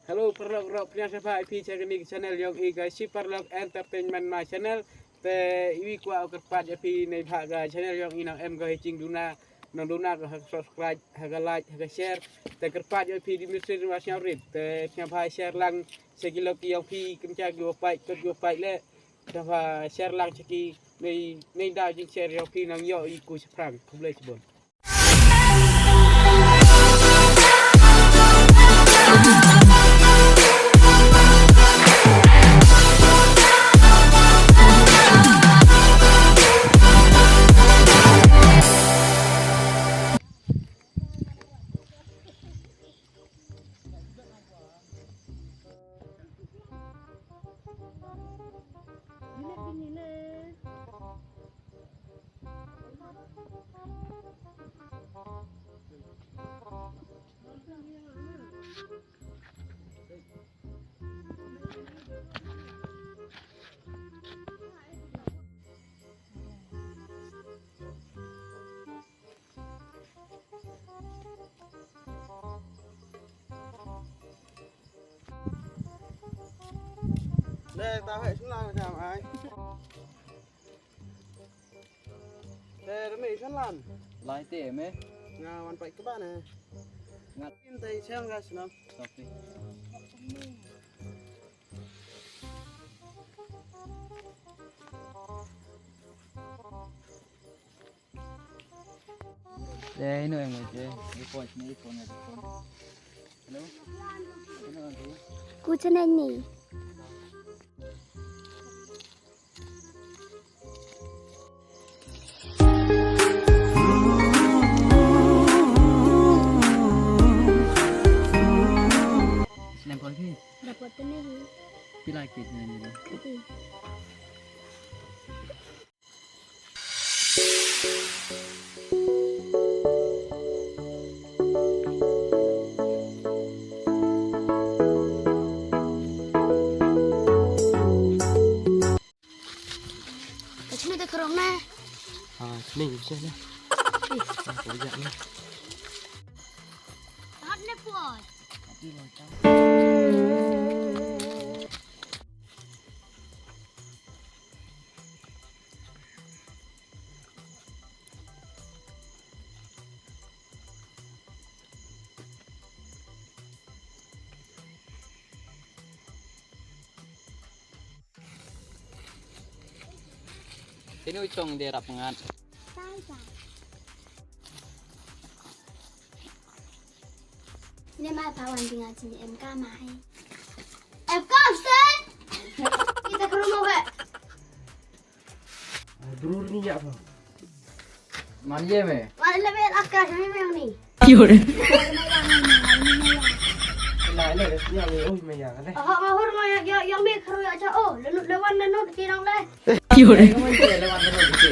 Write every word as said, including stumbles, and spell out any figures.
Hello paralok, rok pynïaid sha phi sha kane ka channel yong i ka Shi Paralok Entertainment My Channel. Te iwi kwah u kyrpad ïa phi nei bha ka channel yong i nang em ka hi jingduna, nang duna ka ha ka subscribe, ha ka like, ha ka share. Te kyrpad ïa phi di mistri wa sñiaw rit te sñiaw bha share lang sha ki lok ki yong phi kynja ki wa pait kot ki wa pait le. Te bha share lang sha ki nei nei da jing share yong phi nang yo i ku shaphrang. Khublei shibun. Dek, tao hek shen lan ka jam ai. Dek, remi shen lan. Lai te me. Nga wan pai ke ba ne. Nga tin te shen ga shen. Tapi. Dei, ino em ngai te? Iko, iko, iko, iko. Hello? Ino em te? Kuchineni. Sinem pagi. Dapat tenaga. Pila kit ni? Putih. Ka chini ka khrong na. Ha, chini ka chini. Ih. Ka ja na. Hat ne poi. Sini uchong dia rap ngat. Ne ma pa wan dinga chini em ka ma hai. Em ka sen. Kita ke rumah we. Brur ni ya apa? Man ye me. Wan le me la ka ni me ni. Kiore. La le ya me oi me ya le. Oh, ma hur ma ya ya me khru ya cha o. Le nu le wan le nu ki nong le. Kiore. Le wan le nu ki.